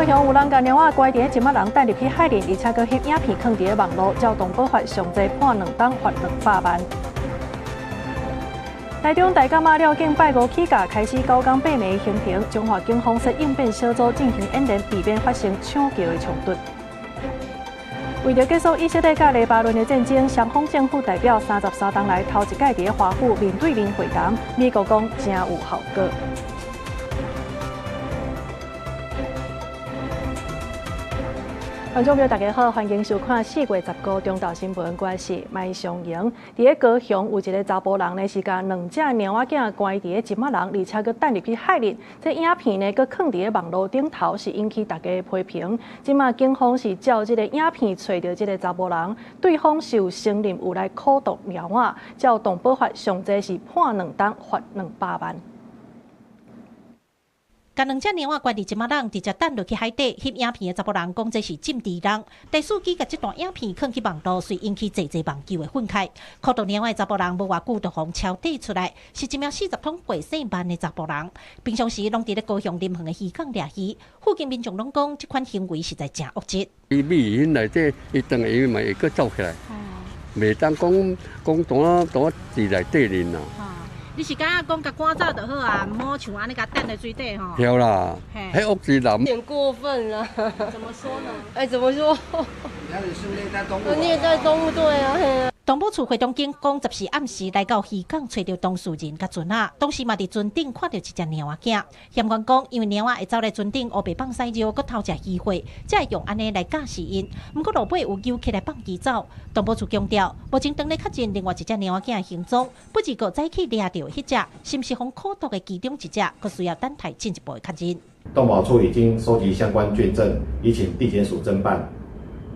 雄有人共貓仔關佇咧石仔籠帶入去海裡，而且閣翕影片囥佇咧網路，照動保法上濟判2冬罰200萬。台中大甲媽廟境拜五起價開始九工八暝行程，彰化警方設應變小組進行演練，避免發生搶轎的衝突。為著結束以色列佮黎巴嫩的戰爭，雙方政府代表33冬來頭一擺佇咧華府面對面會談，美國講誠有效果。觀眾朋友，大家好，歡迎收看4月15中晝新聞，我是麥尚瑩。佇咧高雄有一个查埔人呢，是共兩隻貓仔囝關佇咧石仔籠，而且閣擲入去海裡。這影片呢，閣囥佇咧網路頂頭，是引起大家的批評。這馬警方是照這个影片揣著這个查埔人，對方是有承認有來苦毒貓仔，照動保法上濟是判2冬，罰200萬。共兩隻貓仔關佇石仔籠，直接擲落去海底。翕影片的查埔人講這是政治人。第四機共這段影片囥去網路，遂引起濟濟網友的憤慨。苦毒貓仔的查埔人無偌久就予抄底出來，是一名40通過姓萬的查埔人。平常時攏佇咧高雄林園的漁港掠魚。附近民眾攏講，這款行為實在誠惡質。伊米魚內底，伊當下嘛會閣走起來，袂當講講當當佇內底裡啦。你是感覺講共趕走就好啊，毋好像按呢共擲佇水底吼。對啦，彼惡質人。有點過分啦。怎麼說呢？哎，怎麼說？那裡是虐待動物。虐待動物，對啊，嘿啊。動保處會同警方14暗時來到漁港，揣著當事人佮船仔，當時嘛佇船頂看著一隻貓仔囝。嫌犯講，因為貓仔會走來船頂烏白放屎尿，閣偷食魚貨，才會用按呢來教示𪜶。毋過落尾有揪起來放伊走。動保處強調，目前當咧確認另外一隻貓仔囝的行蹤，不過早起掠著的彼隻，是毋是予苦毒的其中一隻，閣需要等待進一步的確認。動保處已經收集相關卷證，已請地檢署偵辦。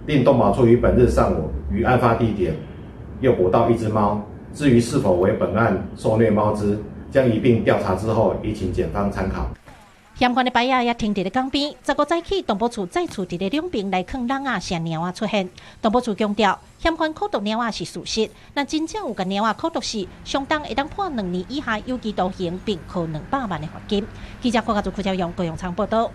另動保處於本日上午於案發地點又捕到一隻貓，至於是否為本案受虐貓隻，將一併調查之後，以請檢方參考。嫌犯的牌仔也停佇咧港邊。15早起，動保處再次佇咧兩邊來囥籠仔，攝貓仔出現。動保處強調，嫌犯苦毒貓仔是事實，若真正有共貓仔苦毒死，相當會當判2年以下有期徒刑，並科200萬的罰金。記者郭家祖、柯昭勇、高永昌報道。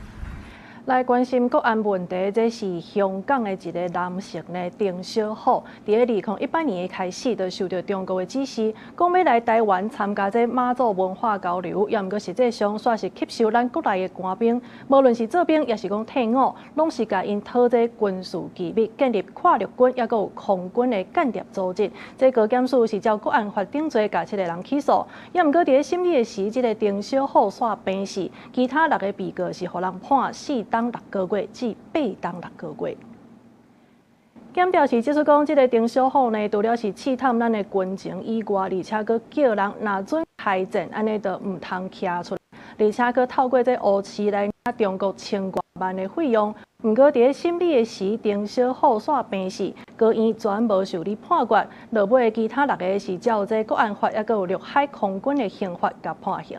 來關心國安問題，這是香港的一个男性呢，丁小虎，佇咧2018年開始，就受著中國的指示，講欲來台灣參加這媽祖文化交流，也毋過實際上，煞是吸收咱國內的官兵，無論是做兵，抑是講退伍，攏是共𪜶討這軍事機密，建立跨陸軍，抑閣有空軍的間諜組織。這高檢署是照國安法定罪，共七个人起訴。也毋過佇咧審理的時，這个丁小虎煞病死，其他六个被告是予人判4冬6個月至8冬6個月。檢調是指出講，這个丁小虎呢，除了是試探咱的軍情以外，而且閣叫人若準開戰，按呢就毋通徛出來，而且閣透過這烏市來領中國千外萬的費用。毋過佇咧審理的時，丁小虎煞病死，高院全無受理判決。落尾其他六个是照這國安法，抑閣有陸海空軍的刑法共判刑。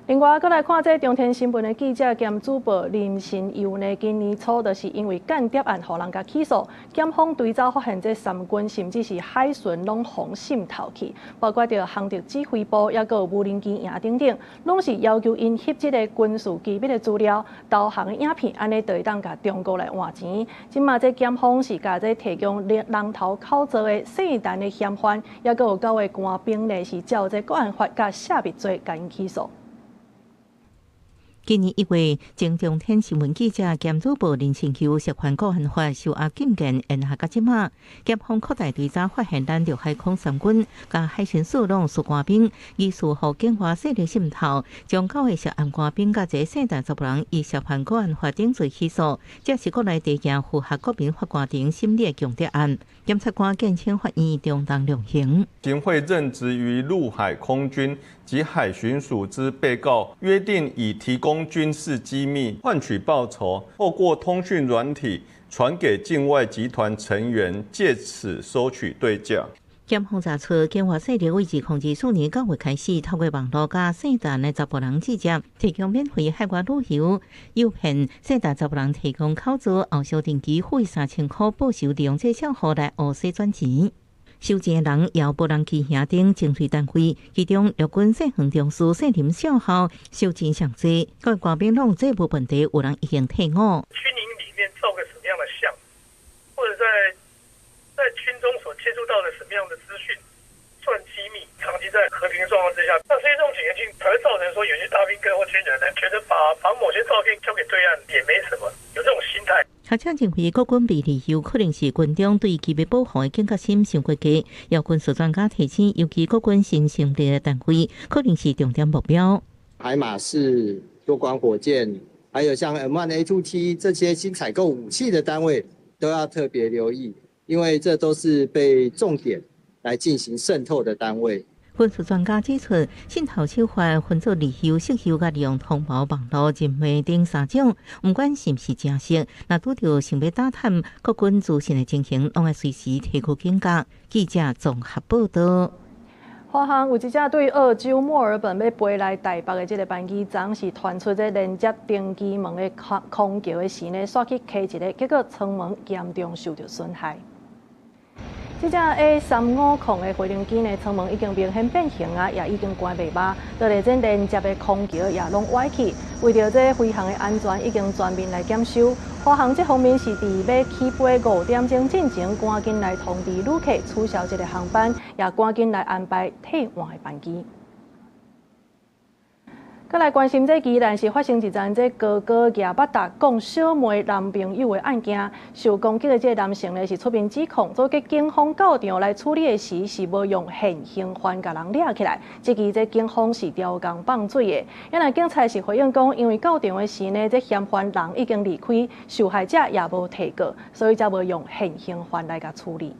另外，閣來看這中天新聞的記者兼主播林信佑呢，今年初就是因為間諜案，予人共起訴，檢方追查發現這三軍甚至是海巡攏予滲透去，包括著航特指揮部，抑閣有無人機營等等，攏是要求𪜶翕這个軍事機密的資料、導航的影片，按呢就會當共中國來換錢。這馬這檢方是共這提供人頭口座的姓陳的嫌犯，抑閣有九个官兵呢，是照這國安法佮泄密罪共𪜶起訴。今年1月，前中天新聞記者兼主播林信佑涉犯國安法受押禁見，延下到這馬，檢方擴大追查，發現咱陸海空三軍佮海巡署攏屬官兵，疑似予境外勢力滲透，將九个涉案官兵佮一个姓陳查埔人以涉犯國安法等罪起訴，這是國內第一件符合國民法官庭審理的共諜案。檢察官建請法院中重量刑。行賄任職於陸海空軍及海巡署之被告，約定以提供軍事機密換取報酬，透過通訊軟體傳給境外集團成員，借此收取對價。檢方查出，境外勢力為2024年9月開始，透過網路佮姓陳的查埔人直接提供免費海外旅遊，誘騙姓陳查埔人提供口座，後燒定期付3000箍報酬，利用這帳戶來烏洗轉錢。收錢的人也有無人機營等精銳單位，其中陸軍細橫中士謝林少校收錢上濟，各官兵攏這無問題，有人已經退伍。軍營裡面照個什麼樣的相，或者在軍中所接觸到的什麼樣的資訊，算機密，長期在和平狀況之下，那所以這種警戒性才會造成說，有些大兵哥或軍人呢，覺得把某些照片交給對岸也沒什麼，有這種心態。學者認為，國軍被利用可能是軍中對機密保護的警覺心傷過低。有軍事專家提醒，尤其國軍新成立的單位，可能是重點目標。海馬式多管火箭，還有像 M1A2T 這些新採購武器的單位，都要特別留意，因為這都是被重點來進行滲透的單位。軍事專家指出，滲透手法分做利誘、色誘、佮利用通報、網路、人脈等三種，毋管是毋是誠實，若拄著想欲打探國軍資訊的情形，攏愛隨時提高警覺。記者綜合報道。華航有一隻對澳洲墨爾本欲飛來台北的這个班機，昨是傳出這連接登機門的空橋的時呢，煞去磕一个，結果艙門嚴重受著損害。這隻 A350的飛行機呢，艙門已經明顯變形啊，也已經關袂峇，就連這連接的空橋也攏歪去。為著這飛航的安全，已經全面來檢修。華航這方面是佇欲起飛5點鐘進前，趕緊來通知旅客取消這个航班，也趕緊來安排替換的班機。閣來關心這宜蘭是發生一樁這哥哥舉腹刀摃小妹男朋友的案件，受攻擊的這个男性呢是出面指控，遭警方到場來處理的時是無用現行犯共人掠起來，這支這警方是刁工放水的。原來警察是回應講，因為到場的時呢，這嫌犯人已經離開，受害者也無提告，所以才無用現行犯來共處理。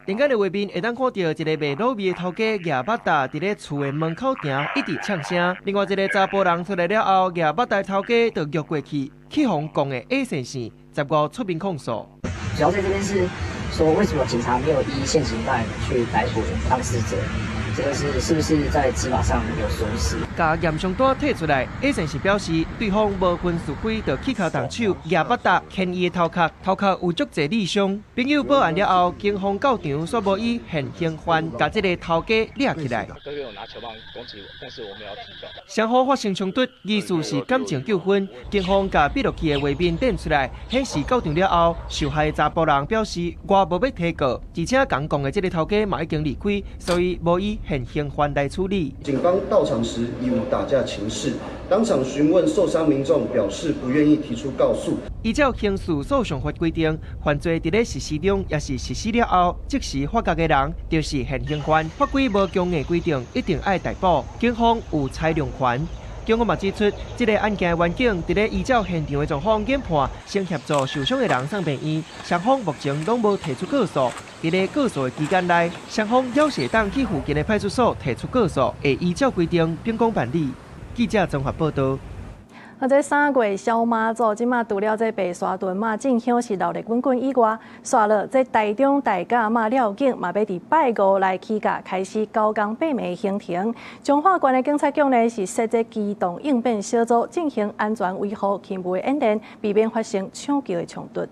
頂間的畫面會當看到一个賣滷味的頭家舉腹刀佇咧厝的門口埕一直嗆聲。另外一个查埔人出來了後，舉腹刀的頭家就約過去，去予摃的下線線，15出面控訴。主要在這邊是說，為什麼警察沒有依現行犯去逮捕當事者？這個是不是在執法上有疏失？共驗傷單提出來，A 先生表示，對方無分是非，就起跤動手，舉腹刀牽伊的頭殼，頭殼有足濟裂傷。朋友報案了後，警方到場，煞無以現行犯共這个頭家掠起來。哥哥有拿球棒攻擊我，但是我沒有提告。雙方發生衝突，疑似是感情糾紛。警方共閉錄器的畫面展出來，顯示到場了後，受害的查埔人表示我無欲提告，而且共摃的這个頭家嘛已經離開，所以無以現行犯來處理。警方到場時已無打架情勢，當場詢問受傷民眾，表示不願意提出告訴。依照刑事訴訟法規定，犯罪佇咧實施中，抑是實施了後，即時發覺的人，就是現行犯。法規無強硬規定，一定愛逮捕。警方有裁量權。警方嘛指出，這个案件的員警佇咧依照現場的狀況研判，先協助受傷的人送病院，雙方目前攏無提出告訴。佇咧告訴的期間內，雙方猶是會當去附近的派出所提出告訴，會依照規定秉公辦理。記者綜合報道。啊，這3月小媽祖這馬除了這白沙屯媽進香是鬧熱滾滾以外，煞落這台中大甲媽廖景嘛欲佇拜五來起駕開始九工八暝行程。彰化縣的警察局呢是設這機動應變小組進行安全維護勤務的演練，避免發生搶轎的衝突。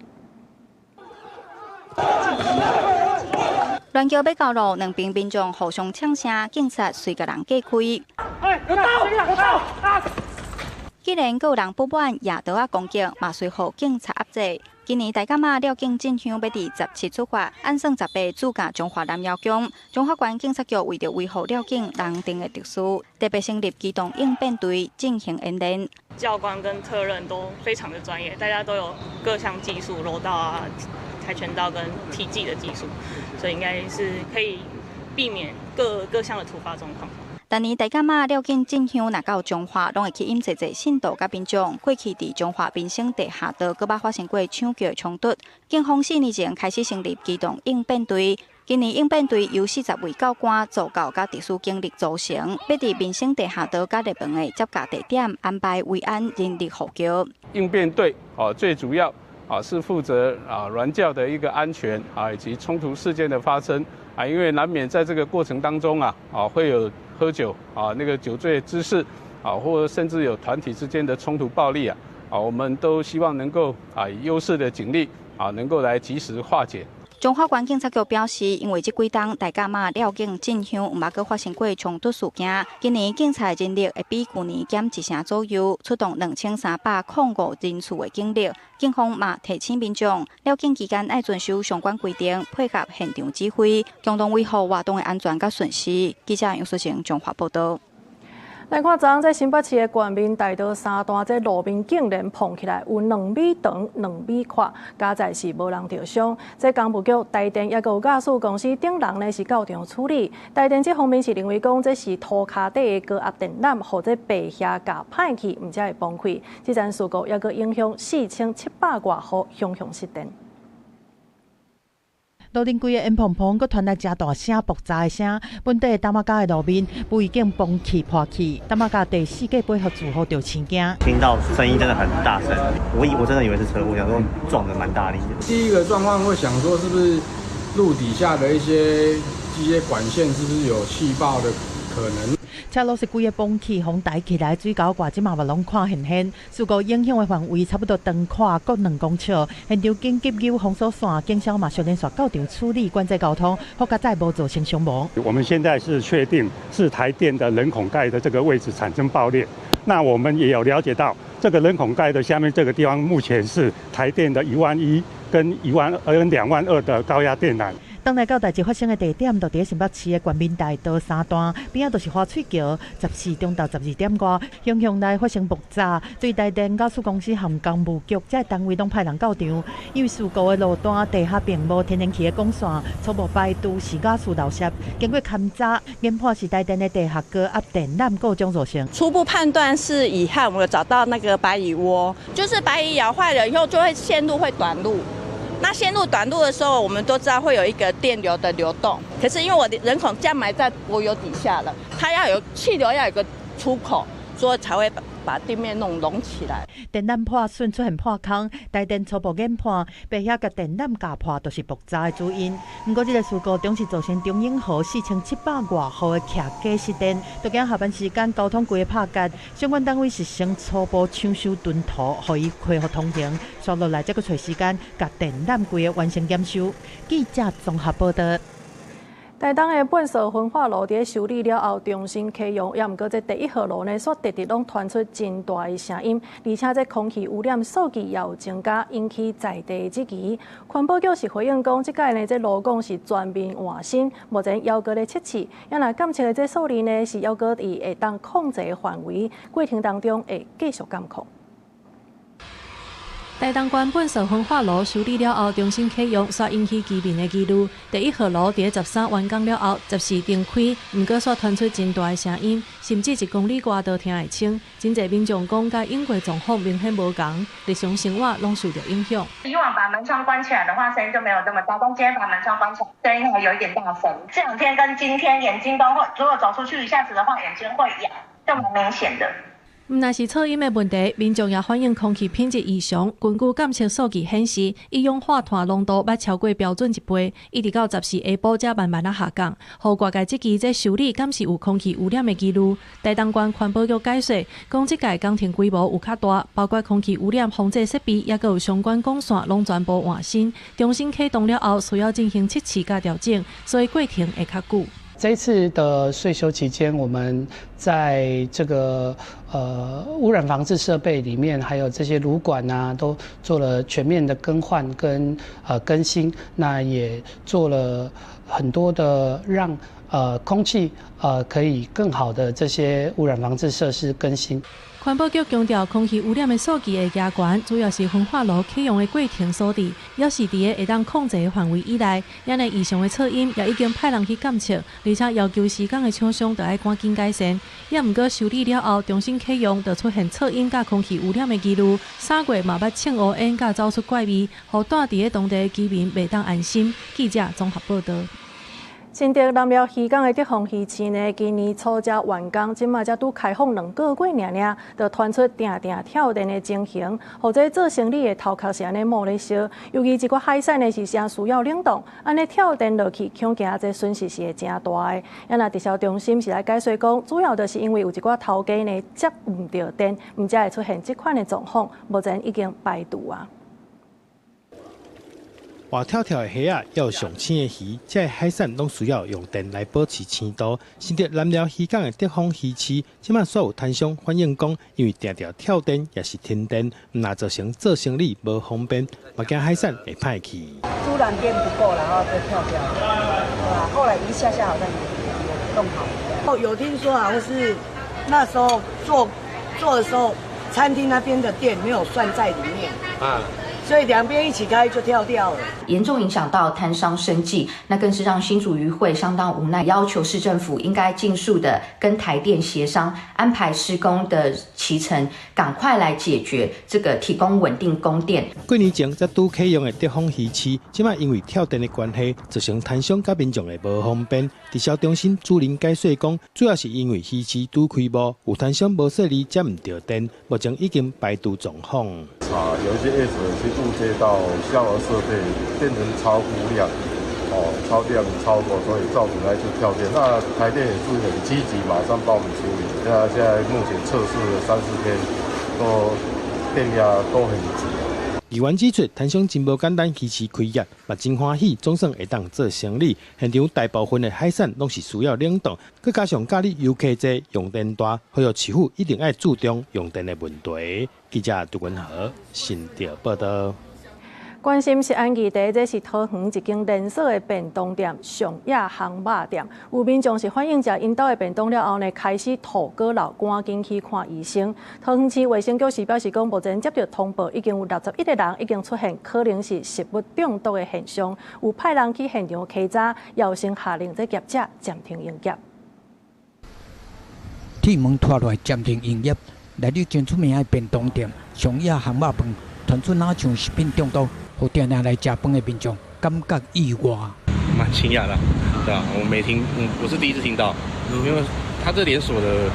鸞橋欲到路，兩邊民眾互相嗆聲，警察隨共人隔開。有刀！有刀！既然閣有人不滿，舉刀仔攻擊，嘛隨予警察壓制。今年大甲媽廖境進香欲佇17出發，按算18駐駕彰化南瑤宮。彰化縣警察局為著維護廖境人定的秩序，特別成立機動應變隊進行演練。教官跟特任都非常的專業，大家都有各項技術，柔道啊、跆拳道跟體技的技術，所以應該是可以避免各項的突發狀況。逐年大甲媽廖境進香，若到彰化，攏會吸引濟濟信徒佮民眾。過去佇彰化民生地下道，閣捌發生過搶轎的衝突。警方4年前開始成立機動應變隊，今年應變隊由40位教官、助教佮特殊警力組成，欲佇民生地下道佮熱門的接駕地點安排維安人力護轎。應變隊最主要是負責鸞轎的一個安全以及衝突事件的發生因為難免在這個過程當中會有喝酒那個酒醉滋事或者甚至有團體之間的衝突暴力我們都希望能夠以優勢的警力能夠來及時化解。彰化縣警察局表示，因為這幾冬大甲媽繞境進香，毋捌閣發生過衝突事件。今年警察人力會比舊年減一成左右，出動2305人次的警力。警方嘛提醒民眾，繞境期間愛遵守相關規定，配合現場指揮，共同維護活動的安全佮順遂。記者楊淑晴彰化報道。來看，昨昏在新北市的國民大道三段，這路面竟然膨起來有2米長、2米闊，佳哉是無人著傷。這工務局、台電抑閣有瓦斯公司等人呢是到場處理。台電這方面是認為講這是塗跤底的高壓電纜，予這白蟻咬歹去，毋才會崩開。這場事故抑閣影響4700外戶雄雄失電。路頂規個煙蓬蓬，閣傳來誠大聲爆炸的聲。本地淡仔甲的路面不已經崩起破去，淡仔甲第四過八予住戶著生驚。聽到聲音真的很大聲，我真的以為是車禍，想說撞得蠻大力的。第一個狀況會想說，是不是路底下的一些管線是不是有氣爆的可能？車路是規個崩去，風台起來，水溝蓋這嘛嘛攏看現現。事故影響的範圍差不多長寬各2公尺。現場緊急有封鎖線，警消嘛小連續到場處理管制交通，好佳哉無造成傷亡。我們現在是確定是台電的人孔蓋的這個位置產生爆裂。那我們也有了解到，這個人孔蓋的下面這個地方目前是台電的1.1萬跟1.2萬跟2.2萬的高壓電纜。當來到代誌發生的地點，就佇新北市的國民大道三段，邊仔就是花翠橋。14中晝12點外，鄉鄉內發生爆炸，對台電瓦斯公司和工務局這單位攏派人到場。因為事故的路段地下並無天然氣的管線，初步排除是瓦斯漏洩。經過勘查，研判是台電的地下高壓電纜故障造成。初步判斷是遺憾，我們有找到那個白蟻窩，就是白蟻咬壞了以後，就會線路會短路。那線路短路的時候，我們都知道會有一個電流的流動。可是因為我的人孔這樣埋在柏油底下了，它要有氣流，要有個出口，所以才會把地面弄隆起來。電纜破損出現破空，台電初步研判，白蟻共電纜咬破就是爆炸的主因。毋過這個事故總是造成中永和4700外戶的徛家失電，都驚下班時間交通規個拍結。相關單位是先初步搶修囤土，予伊恢復通行。紲落來才閣揣時間，共電纜規個完成檢修。記者綜合報道。台東的糞掃焚化爐佇修理了後重新啟用，也毋過這第一號爐呢，煞直直攏傳出真大的聲音，而且這空氣污染數據也有增加，引起在地質疑。環保局是回應講，這擺呢這爐管是全面換新，目前猶閣咧測試，也若監測的這數字呢是猶閣佇會當控制的範圍，過程當中會繼續監控。台東縣糞掃焚化爐修理了後重新啟用，煞引起居民的疑慮。第一號爐佇13完工了後，14重開，毋過煞傳出真大的聲音，甚至1公里外都聽會清。真濟民眾講，佮往過狀況明顯無仝，日常生活攏受著影響。以往把門窗關起來的話，聲音就沒有那麼大，但今天把門窗關起來，聲音還有一點大聲。這兩天跟今天眼睛都會，如果走出去一下子的話，眼睛會癢，就蠻明顯的。毋但是噪音的問題，民眾也反映空氣品質異常。根據監測數據顯示，一氧化碳濃度捌超過標準一倍，一直到14下晡才慢慢仔下降。予外界質疑這修理敢是有空氣污染的疑慮。台東縣環保局解釋，講這屆工程規模有較大，包括空氣污染防治設備，抑閣有相關管線攏全部換新，重新啟動了後，需要進行測試佮調整，所以過程會較久。這一次的歲修期間，我們在這個污染防治設備裡面，還有這些爐管啊，都做了全面的更換跟更新。那也做了很多的讓空氣可以更好的這些污染防治設施更新。環保局強調，空氣污染的數據會加懸，主要是焚化爐啟用的過程所致，猶是佇咧會當控制的範圍以內。這呢異常的噪音也已經派人去監測，而且要求施工的廠商著愛趕緊改善。也毋過修理了後，重新啟用，就出現噪音佮空氣污染的疑慮。3月嘛捌衝烏煙佮走出怪味，予住佇咧當地的居民袂當安心。記者綜合報道。新竹南寮漁港的德豐魚市呢，今年初才完工，這馬才拄開放2個月爾爾，就傳出定定跳電的情形，予這做生理的頭殼是按呢冒咧燒。尤其一寡海產呢是誠需要冷凍，按呢跳電落去，恐驚這損失是會誠大的。啊若直銷中心是來解釋講，主要就是因為有一寡頭家呢接毋著電，毋才會出現這款的狀況，目前已經排除啊。活跳跳的蝦仔，猶有上鮮的魚，這些海產攏需要用電來保持鮮度。新竹南寮漁港的德豐魚市，這擺煞有攤商反映講，因為定定跳電抑是停電，毋但造成做生理無方便，嘛驚海產會歹去。突然電不夠，然後就跳掉，對吧？後來一下下好像也弄好。哦，有聽說好像是那時候做的時候，餐廳那邊的電沒有算在裡面。啊。所以兩邊一起開就跳掉了，嚴重影響到攤商生計，那更是讓新竹漁會相當無奈，要求市政府應該盡速的跟台電協商，安排施工的期程，趕快來解決這個提供穩定供電。幾年前才拄啟用的德豐魚市，這擺因為跳電的關係，造成攤商佮民眾的無方便。直銷中心主任解釋講，主要是因為魚市拄開幕，有攤商無細膩接毋著電，目前已經排除狀況。啊，有一些業者去誤接到消防設備，變成超估量，哦，超量超過，所以造成來就跳電。那台電也是很積極，馬上幫我們處理。那現在目前測試了3、4天，都電壓都很足。議員指出，攤商真無簡單，魚市開業嘛真歡喜，總算會當做生理。現場大部分的海產攏是需要冷凍，閣加上假日遊客濟，用電大，呼籲市府一定愛注重用電的問題。記者杜文和新竹報道。關心食安議題，這是桃園一間連鎖的便當店上野烘肉店。有民眾是反映，食𪜶兜的便當了後呢，開始吐閣流，趕緊去看醫生。桃園市衛生局是表示講，目前接著通報，已經有61個人已經出現可能是食物中毒的現象，有派人去現場稽查，要先下令這業者暫停營業。鐵門拖落來暫停營業，內裡真出名的便當店上野烘肉飯，傳出若像食品中毒。予定定來食飯的民眾感覺意外，蠻驚訝的，對啊，我沒聽，我是第一次聽到，因為他這連鎖的，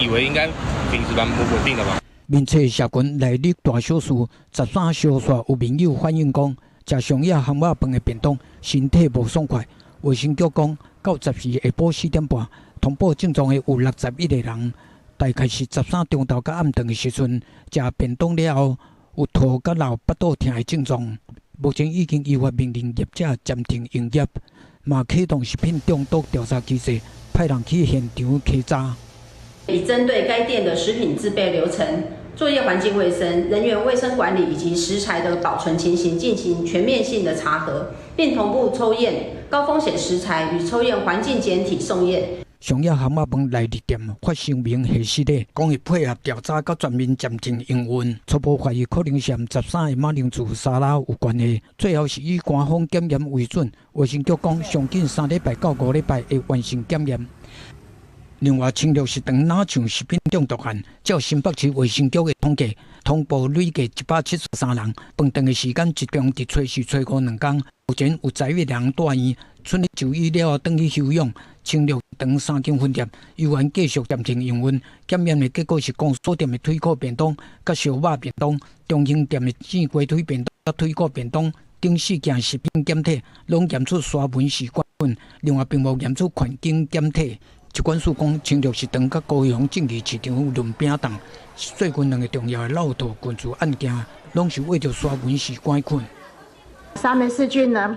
以為應該品質蠻穩定的吧。面冊社群內裡大小事13小煞有民友反映講，食上野烘肉飯的便當，身體無爽快。衛生局講，到14下晡4點半，通報症狀的有61個人，大概是13中晝佮暗頓的時陣，食便當了後。有吐佮流腹肚疼的症狀，目前已經依法命令業者暫停營業，嘛啟動食品中毒調查機制，派人去現場稽查。已針對該店的食品製備流程、作業環境衛生、人員衛生管理以及食材的保存情形進行全面性的查核，並同步抽驗高風險食材與抽驗環境檢體送驗。上野烘肉飯內壢店發聲明核實咧，講會配合調查佮全面暫停營運，初步懷疑可能是和13个馬鈴薯沙拉有關係。最後是以官方檢驗為準，衛生局講上緊3禮拜到5禮拜會完成檢驗。另外，清綠食堂若像食品中毒案，照新北市衛生局的統計，通報累計173人，飯頓的時間集中佇初四、初五兩天。目前有11人住院，出院就醫了後轉去休養。清綠食堂3間分店猶原繼續暫停營運。檢驗的結果是，公所店的腿骨便當、佮燒肉便當，中興店的煎雞腿便當、佮腿骨便當等4件食品檢體，攏驗出沙門氏菌，另外並無驗出環境檢體。疾管署講，清綠食堂佮高雄正義市場崙餅檔，最近兩个重要的漏吐菌株案件，攏是為著沙門氏桿菌。沙門氏菌呢，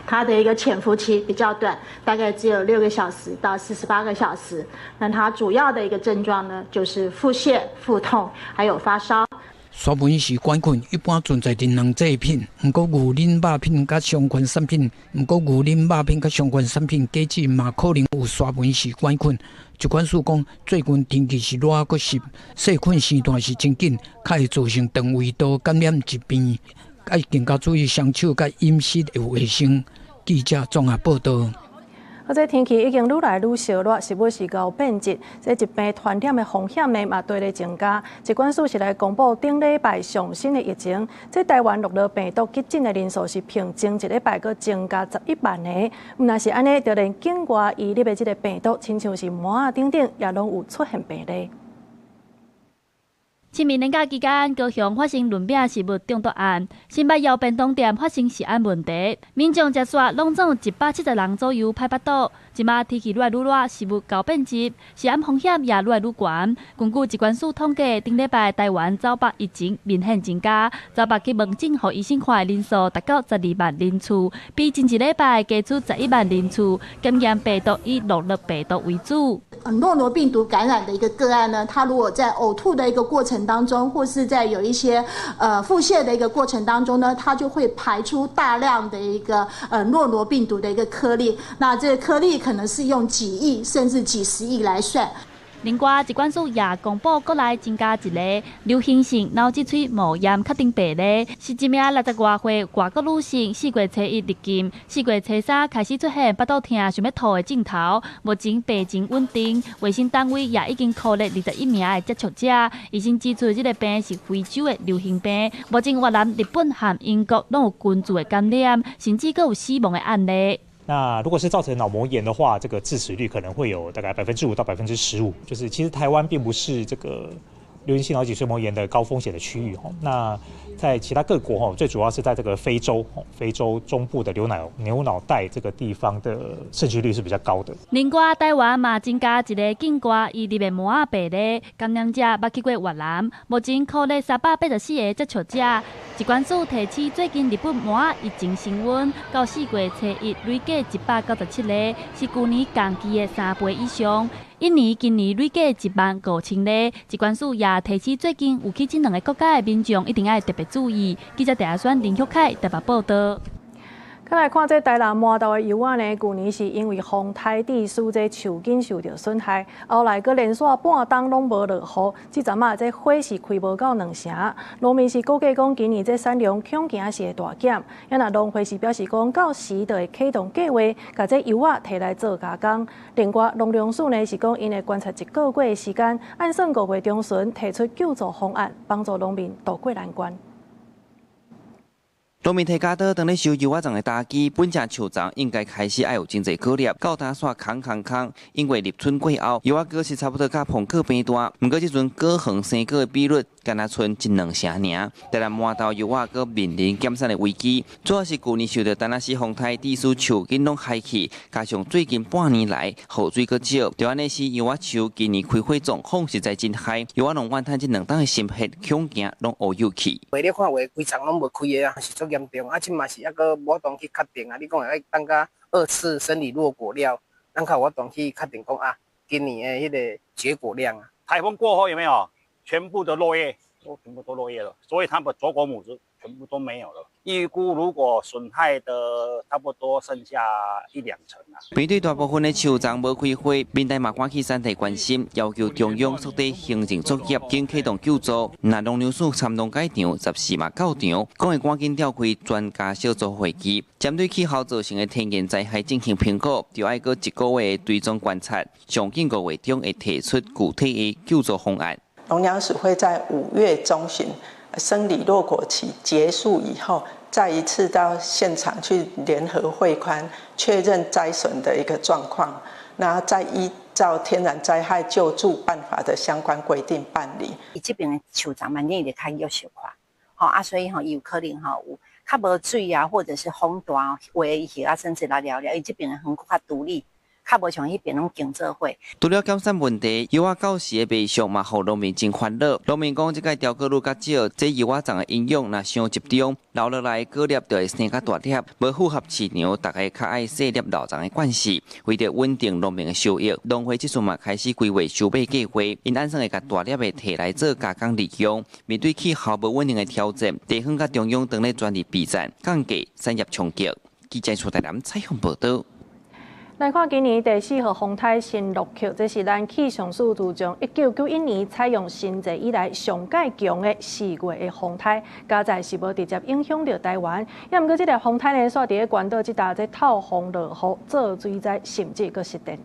它的一個潛伏期比較短，大概只有6個小時到48個小時。那它主要的一個症狀呢，就是腹瀉、腹痛，還有發燒。沙門氏桿菌一般存在佇卵製品，毋過牛奶肉品佮相關產品，毋過牛奶肉品佮相關產品果子嘛可能有沙門氏桿菌。疾管署講，最近天氣是熱閣濕，細菌生誕是真緊，較會造成腸胃道感染疾病，愛更加注意雙手佮飲食的衛生。記者綜合報道。啊，這天氣已經愈來愈燒熱，食物是𠢕變質，這疾病傳染的風險呢嘛綴咧增加。疾管署是來公布頂禮拜上新的疫情，這台灣諾羅病毒急診的人數是比前一禮拜閣增加11萬個。毋但是按呢，就連境外移入的這个病毒，親像是麻仔等等，也攏有出現病例。清明連假期間，高雄發生輪餅食物中毒案，新北瑤便當店發生食安問題，民眾食煞攏總170人左右歹腹肚。這馬天氣愈來愈熱，食物猴變質，食安風險也愈來愈懸。根據疾管署統計，頂禮拜台灣走腹疫情明顯增加，走腹去門診予醫生看的人數達到12萬人次，比前一禮拜加出11萬人次。檢驗病毒以諾羅病毒為主。諾羅病毒感染的一個個案呢，它如果在嘔吐的一個過程當中，或是在有一些腹瀉的一個過程當中呢，它就會排出大量的一個諾羅病毒的一個顆粒。那這個顆粒可能是用幾億甚至幾十億來算。另外，疾管署也公布國內增加一例流行性腦脊髓膜炎確診病例，是一名60外歲外國女性，4月初1入境，4月初3開始出現腹肚疼、想欲吐的症頭，目前病情穩定。衛生單位也已經囥列21名的接觸者。醫生指出，這个病是非洲的流行病，目前越南、日本和英國攏有根治的感染，甚至閣有死亡的案例。那如果是造成腦膜炎的話，這個致死率可能會有大概5%到15%。就是其實台灣並不是這個流行性腦脊髓膜炎的高風險的區域。那在其他各國，最主要是在這個非洲，非洲中部的牛腦袋這個地方的盛行率是比較高的。另外，台灣嘛增加一个境外移入的麻仔病例，感染者捌去過越南，目前囥列384個接觸者。疾管署提醒，最近日本麻仔疫情升溫，到4月初1累計197例，是舊年同期的3倍以上。印尼今年累計1萬5千例，疾管署也提醒，最近有去這兩个國家的民眾一定愛特別注意。記者鄭阿選、林旭凱台北報道。再來看這台南麻豆的柚仔呢，舊年是因為風颱致使這樹根受著損害，後來閣連續半冬攏無落雨，這陣仔這花是開無夠兩成。農民是估計講，今年這產量恐驚是會大減。啊若農會是表示講，到時就會啟動計劃，共這柚仔提來做加工。另外，農糧署呢是講，𪜶會觀察一個月的時間，按算5月中旬提出救助方案，幫助農民渡過難關。農民提鉸刀，當咧收柚仔欉的大機，本正樹叢應該開始愛有真濟果粒，到今煞空空空。因為立春過後，柚仔果實差不多佮蘋果般大，毋過這陣果園生果的比率，干焦賰一兩成爾。台南麻豆柚仔閣面臨減產的危機，主要是舊年受著丹那斯風颱，致使樹根攏害去，加上最近半年來雨水閣少，就按呢使柚仔樹今年開花狀況實在真害，柚仔農怨嘆這兩冬的心血恐驚攏烏有去。話你看有的規叢攏無開的啊，是足嚴重啊！這嘛是猶閣無法度去確定啊。你講會等甲二次生理落果了，咱較有法度去確定講啊，今年的彼个結果量啊。颱風過後有沒有？全部的落葉都全部都落葉了，所以它們坐果母子全部都沒有了。預估如果損害的差不多剩下一兩成啦。面對大部分的樹叢無開花，民代嘛趕去山地關心，要求中央速底行政作業，緊啟動救助。若農糧署參農改場14嘛到場，講會趕緊召開專家小組會議，針對氣候造成的天然災害進行評估，就愛閣一個月的追蹤觀察，上緊5月中會提出具體的救助方案。農糧署會在5月中旬生理落果期結束以後，再一次到現場去聯合會勘，確認災損的一個狀況，那再依照天然災害救助辦法的相關規定辦理。伊這邊的樹叢嘛，你會較弱小可，吼啊，所以吼，伊有可能吼有較無水啊，或者是風大，有的葉啊，甚至來了了，伊這邊的園較獨立。較無像彼邊攏競做伙。除了減產問題，柚仔到時的賣相嘛，予農民真煩惱。農民講，這擺凋果率較少，這柚仔欉的營養若傷集中，留落來果粒就會生較大粒，無符合市場，大家較愛細粒老欉的慣勢。為著穩定農民的收益，農會這陣嘛開始規劃收買計劃，𪜶按算會共大粒的提來做加工利用。面對氣候無穩定的挑戰，地方佮中央當咧全力備戰，降低產業衝擊。記者出台南採訪報導。來看今年第四號風颱新洛克，這是咱氣象署自從1991年採用新制以來上蓋強的4月的風颱，佳哉是無直接影響著台灣。也毋過這个風颱呢，煞佇咧關島這搭這透風落雨、做水災，甚至閣失電。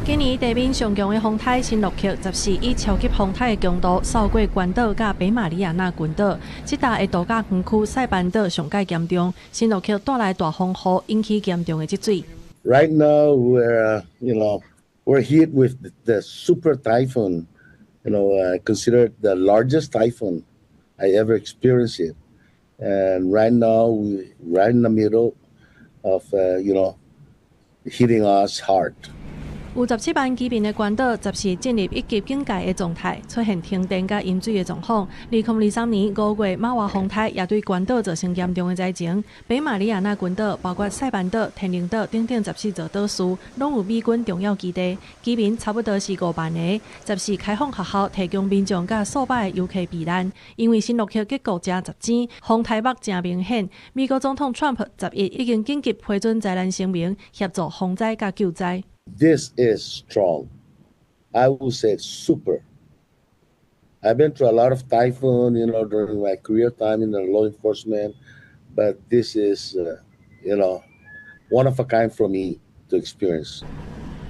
今年地面上強的風颱新洛克，14以超級風颱的強度掃過關島佮北馬里亞納群島，這搭的度假園區塞班島上蓋嚴重，新洛克帶來大風雨，引起嚴重的積水。 Right now we're hit with the super typhoon Considered the largest typhoon I ever experienced it. And right now, we right in the middle of hitting us hard. 有17萬居民的關島，14進入一級警戒的狀態，出現停電佮淹水的狀況。2023年5月，瑪娃風颱也對關島造成嚴重的災情。北馬里亞納群島，包括塞班島、天寧島等等14座島嶼，攏有美軍重要基地，居民差不多是5萬个。14開放學校提供民眾佮數百个遊客避難，因為新洛克結構誠雜錢，風颱目誠明顯。美國總統川普11已經緊急批准災難聲明，協助防災佮救災。 This is strong. I will say super. I've been through a lot of typhoon during my career time in the law enforcement, but this is one of a kind for me to experience.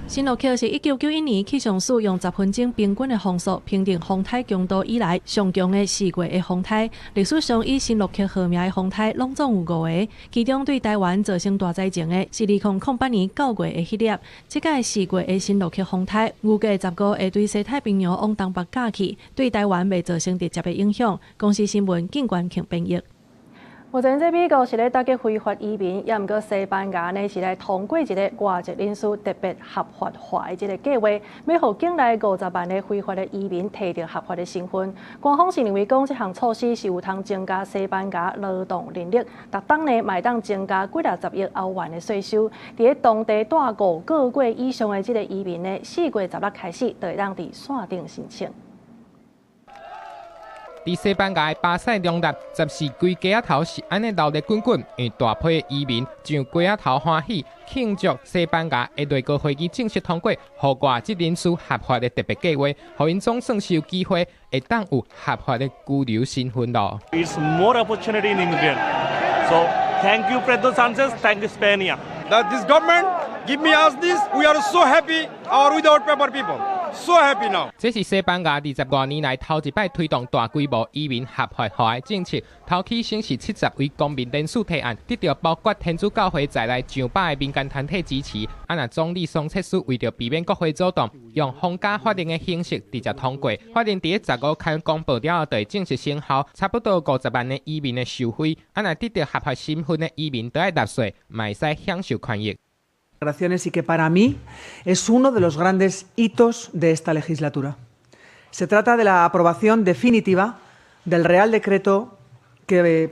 新洛克是1991年氣象署用10分鐘平均的風速評定風颱強度以來上強的4月的風颱。歷史上以新洛克號名的風颱攏總有五个，其中對台灣造成大災情的是2008年9月的彼粒。這擺4月的新洛克風颱預計15會對西太平洋往東北過去，對台灣袂造成直接的影響。公視新聞警官慶編譯。目前這美國是咧打擊非法移民，也毋過西班牙呢是來通過一个外籍人士特別合法化的這个計劃，欲予境內50萬个非法的移民提著合法的身份。官方是認為講這項措施是有通增加西班牙勞動人力，逐冬呢嘛會當增加幾若十億歐元的稅收。佇咧當地蹛5個月以上的這个移民呢，4月16開始就會當佇線頂申請。佇西班牙的巴塞隆納，14規街仔頭是按呢鬧熱滾滾，因為大批的移民上街仔頭歡喜慶祝西班牙的內閣會議正式通過，予外籍人士合法的特別計劃，予𪜶總算是有機會會當有合法的居留身份囉。 It's more opportunity in immigrant. So thank you, Pedro Sanchez. Thank you, Spain. That this government give me us this, we are so happy. Our without paper people. So happy now. 這是西班牙20外年來頭一擺推動大規模移民合法化的政策。頭起先是70位公民聯署提案，得著包括天主教會在內上百个民間團體支持。啊，若總理桑切斯為著避免國會阻擋，用皇家法令的形式直接通過。法令佇咧15刊公布了後，就會正式生效。差不多50萬个移民會受惠。啊，若得著合法身份的移民，都愛納稅，嘛會使享受權益。 Y que para mí es uno de los grandes hitos de esta legislatura. Se trata de la aprobación definitiva del Real Decreto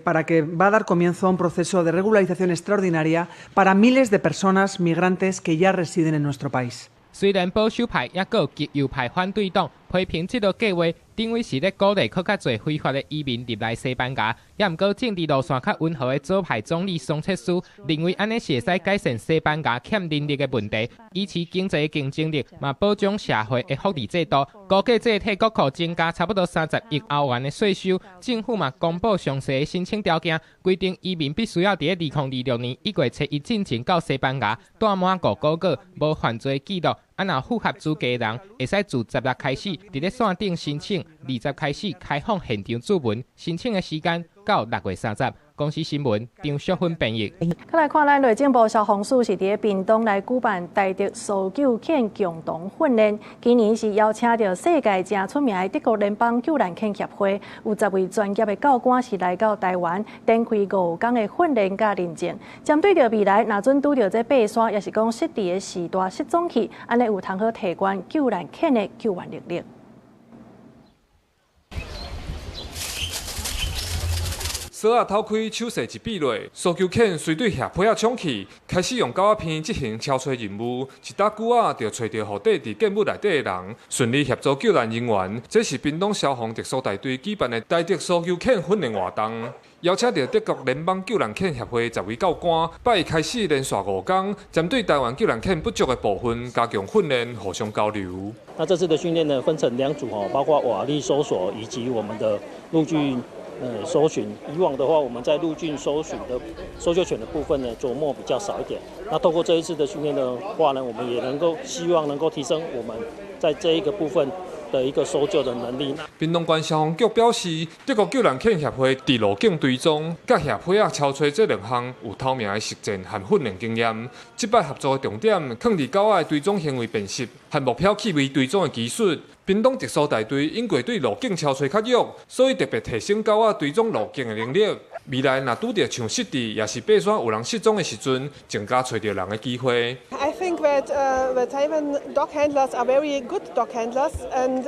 para que va a dar comienzo a un proceso de regularización extraordinaria para miles de personas migrantes que ya residen en nuestro país. 雖然保守派抑閣極右派反對黨批評這个計劃，認為是咧鼓勵閣較濟非法的移民入來西班牙，也毋過政治路線較溫和的左派總理桑切斯認為，按呢是會使改善西班牙欠人力的問題，維持經濟競爭力，嘛保障社會的福利制度。估計這會替國庫增加差不多30億歐元的稅收。政府嘛公布詳細的申請條件，規定移民必須要佇咧2026年1月初1進前到西班牙，蹛滿5個月，無犯罪記錄。啊，若符合資格的人，會使自16開始佇咧線頂申請，20開始開放現場注文，申請的時間到6月30。公視新聞張淑芬編譯。再來看咱內政部消防署是佇咧屏東來舉辦台德搜救犬共同訓練，今年是邀請著世界誠出名的德國聯邦救難犬協會，有10位專業的教官是來到台灣，展開5工的訓練佮認證，針對著未來，若準拄著這爬山，抑是講濕地的時代失蹤去，按呢有通好提懸救難犬的救援能力。索仔偷開，手勢一比落，搜救犬隨隊額皮仔衝去，開始用狗仔鼻執行抄揣任務。一搭久仔就揣著予綴佇建物內底的人，順利協助救難人員。這是屏東消防特搜大隊舉辦的台德搜救犬訓練活動，邀請著德國聯邦救難犬協會10位教官，拜一開始連續5工，針對台灣救難犬不足的部分加強訓練，互相交流。那這次的訓練呢，分成兩組哦，包括瓦礫搜索以及我們的陸軍搜尋。以往的話，我們在陸軍搜尋的搜救犬的部分呢，著墨比較少一點。那透過這一次的訓練的話呢，我們也能夠希望能夠提升我們在這一個部分的一個搜救的能力。屏東縣消防局表示，德國救難犬協會佇路徑追蹤、佮協伙仔搜揣這兩項有頭名的實戰和訓練經驗。這擺合作的重點，囥佇狗仔的追蹤行為辨識和目標氣味追蹤的技術。屏東特搜大隊因過對路徑搜揣較弱，所以特別提升狗仔追蹤路徑的能力。未來若拄著像失智，抑是爬山有人失蹤的時陣，增加揣著人的機會。 I think that the Taiwan dog handlers are very good dog handlers and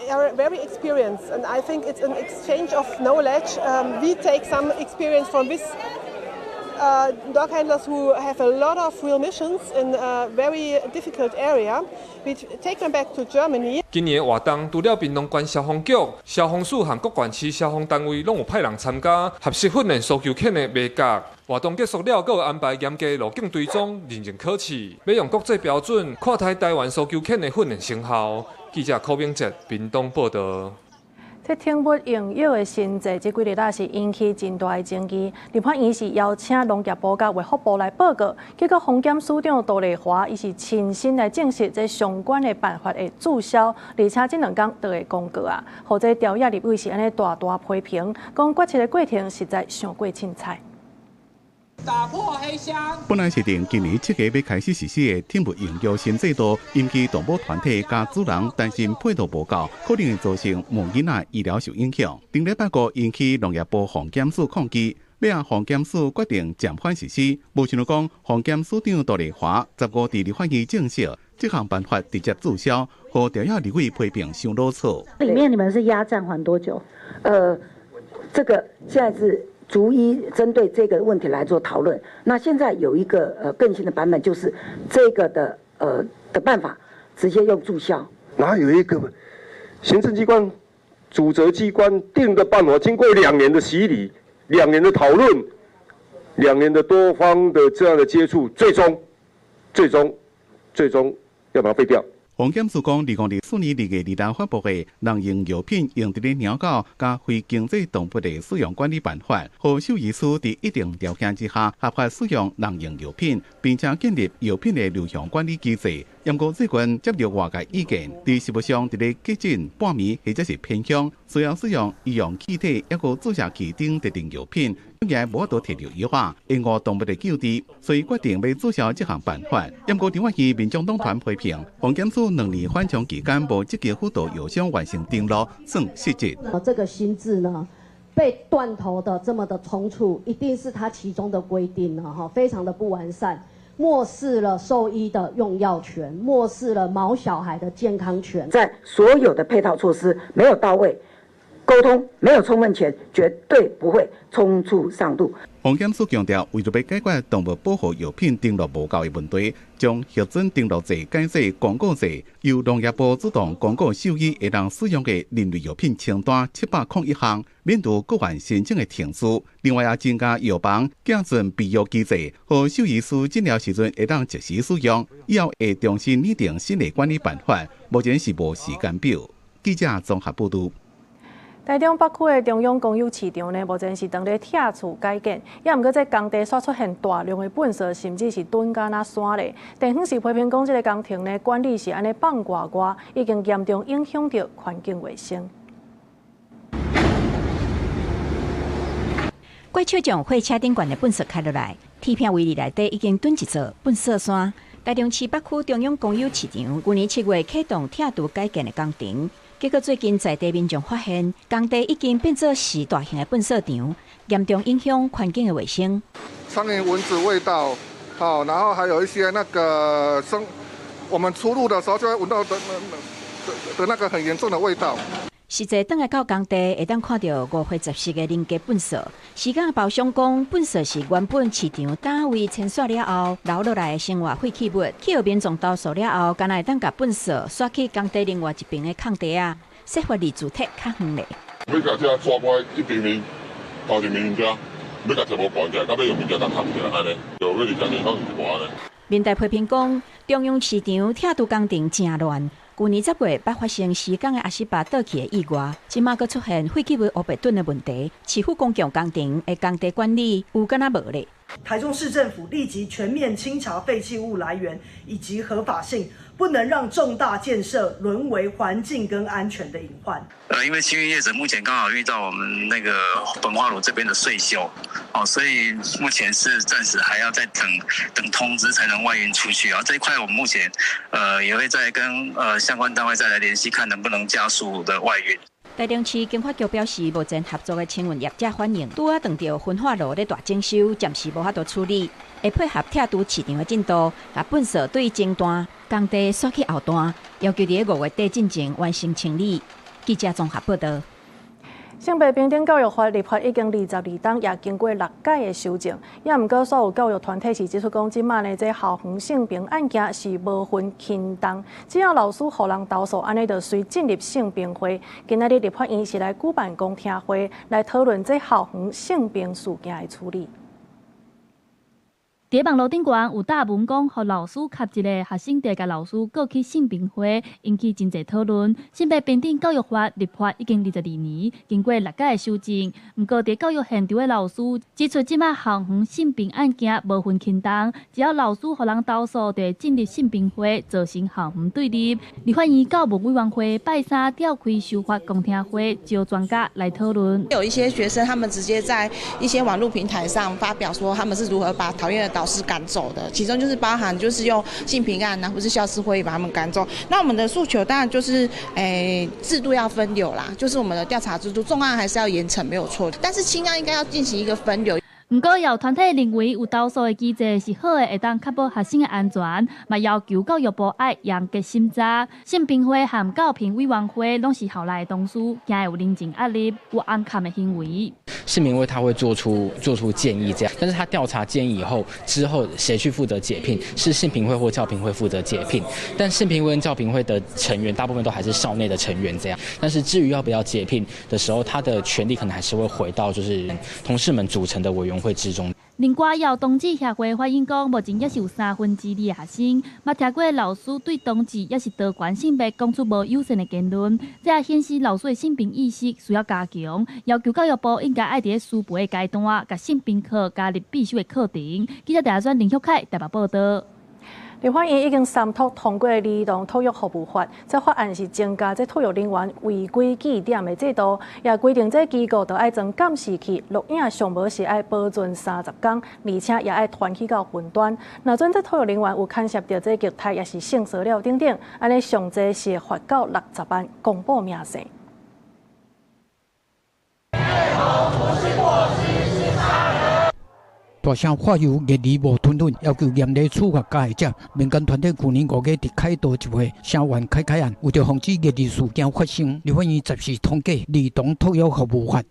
are very experienced. And I think it's an exchange of knowledge. We take some experience from this dog handlers who have a lot of real missions in a very difficult area. We take them back to Germany. 今年的活動除了屏東縣消防局、消防署和各縣市消防單位攏有派人參加，學習訓練搜救犬的眉角。活動結束了，閣有安排嚴格路徑追蹤認證考試，欲用國際標準看待台灣搜救犬的訓練成效。記者柯明哲屏東報導。這寵物用藥的新制，這幾日仔是引起真大的爭議。立法院是邀請農業部佮衛福部來報告，結果防檢署長杜麗華伊是親身來證實這相關的辦法會註銷，而且這兩工就會公告啊。予這朝野立委是按呢大大批評，講決策的過程實在傷過凊彩。打破黑箱。本來是定今年7月欲開始實施的寵物用藥新制度，引起動保團體佮主人擔心配套無夠，可能會造成毛囡仔醫療受影響。頂禮拜五引起農業部防檢署抗議，尾仔防檢署決定暫緩實施。無想著講，防檢署長杜麗華15佇立法院證實，這項辦法直接註銷，予朝野立委批評傷囉嗦。裡面你們是壓暫緩多久？這個現在是逐一針對這個問題來做討論。那現在有一個更新的版本，就是這個的辦法直接用註銷。哪有一個行政機關、主責機關定的辦法，經過2年的洗禮、2年的討論、2年的多方的這樣的接觸，最終、最終、最終要把它廢掉。防檢署講，2024年2月2日發布的《人用藥品用佇咧貓狗佮非經濟動物的使用管理辦法》，予獸醫師佇一定條件之下合法使用人用藥品，並且建立藥品的流向管理機制。毋過最近接著外界意見，佇食物上佇咧急診、半暝或者是偏鄉，需要使用醫用氣體抑閣注射器等特定藥品，也無法度提著藥仔，延誤動物的救治，所以決定欲註銷這項辦法。毋過立法院民眾黨團批評，防檢署2年緩衝期間無積極輔導藥商完成登錄，算失職。這個新制呢，被斷頭的這麼的倉促，一定是它其中的規定呢，哈，非常的不完善。漠視了獸醫的用藥權，漠視了毛小孩的健康權。在所有的配套措施沒有到位，溝通沒有充分前，絕對不會匆促上路。防檢署強調，為著欲解決動物保護藥品登錄無夠的問題，將核准登錄制改做公告制，由農業部主動公告獸醫會當使用的人類藥品清單701項，免除閣額申請的程序。另外，也增加藥房寄存備藥機制，予獸醫師診療時陣會當即時使用。以後會重新擬定新的管理辦法，目前是無時間表。記者綜合報導。台中北區的中央公有市場呢，目前是當咧拆厝改建，也毋過這工地煞出現大量的糞埽，甚至是囤甲若山咧。地方是批評講，這个工程呢管理是按呢放外外，已經嚴重影響著環境衛生。怪手將貨車頂懸的糞埽開落來，鐵片圍籬內底已經囤一座糞埽山。台中市北區中央公有市場，去年7月啟動拆除改建的工程。結果最近在地民眾發現，工地已經變做是大型的糞埽場，嚴重影響環境的衛生。蒼蠅、蚊子味道，好，然後還有一些那個生，我們出入的時候就會聞到的那個很嚴重的味道。實際轉來到工地，會當看著五花十色的人家糞埽。施工包商講，糞埽是原本市場單位清掃了後留落來的生活廢棄物，去予民眾投訴了後，敢若會當共糞埽徙去工地另外一邊的空地仔，說法離主體較遠咧。欲共這抓過來一邊面，頭一面遮，欲共全部關起來，到尾用物件共冚起來按呢，就欲20年可能是無按呢。民代批評講，中央市場拆除工程誠亂。去年10月，捌發生施工的阿斯巴倒去的意外，這馬閣出現廢棄物烏白囤的問題。市府公共工程的工地管理有敢若無咧？台中市政府立即全面清查廢棄物來源以及合法性，不能讓重大建設淪為環境跟安全的隱患。因為清運業者目前剛好遇到我們那個焚化爐這邊的歲修，哦，所以目前是暫時還要再等等通知才能外運出去啊。這一塊我們目前，也會再跟相關單位再來聯繫，看能不能加速的外運。台中市經發局表示，目前合作的清運業者反映，拄仔撞著焚化爐咧大整修，暫時無法度處理，會配合拆除市場的進度，共糞掃對前段工地煞去後段，要求佇5月底進前完成清理。記者綜合報導。性別平等教育法立法已經22冬，也經過6屆的修正。也毋過，所有教育團體是指出講，這馬呢這校園性平案件是無分輕重，只要老師予人投訴，按呢就隨進入性平會。今仔日立法院是來舉辦公聽會，來討論這校園性平事件的處理。佇網路頂懸有貼文講，予老師及一个學生佇共老師告去性平會，引起真濟討論。性別平等教育法立法已經22年，經過6屆的修正。毋過佇教育現場的老師指出，這馬校園性平案件無分輕重，只要老師予人投訴，就會進入性平會，造成校園對立。立法院教務委員會拜三召開修法公聽會，招專家來討論。有一些學生，他們直接在一些網路平台上發表說，他們是如何把討厭的老師趕走的，其中就是包含就是用性平案啊，或是校事會議把他們趕走。那我們的訴求當然就是，制度要分流啦，就是我們的調查制度，重案還是要嚴懲沒有錯，但是輕案應該要進行一個分流。毋過，有團體認為有投訴的機制是好的，會當確保學生的安全，嘛要求教育部愛嚴格審查。性平會和教評委員會攏是校內的同事，驚會有人情壓力，有暗崁的行為。性平會他會做出建議，這樣，但是他調查建議以後，之後誰去負責解聘？是性平會或教評會負責解聘。但性平會跟教評會的成員大部分都還是校內的成員，這樣。但是至於要不要解聘的時候，他的權力可能還是會回到就是同事們組成的委員會之中。另外，有同志協會反映講，目前猶是有2/3的學生，嘛聽過老師對同志抑是多元性別講出無友善的言論，這也顯示老師的性平意識需要加強，要求教育部應該愛佇咧師培的階段，共性平課加入必修的課程。記者鄭選林旭凱台北報導。立法院已經三讀通過兒童托育服務法，這法案是增加這托育人員違規記點的制度，也規定這機構都愛裝監視器錄影，上無是愛保存30工，而且也愛傳去到雲端。若準這托育人員有牽涉著這虐待，抑是性騷擾等等，按呢上濟是罰到60萬，公布明細。大聲發油虐兒無吞吞，要求嚴厲處罰加害者。民間團體去年5月佇凱道集會聲援凱凱案，為著防止虐兒事件發生，立法院十四通過兒童托育服務法。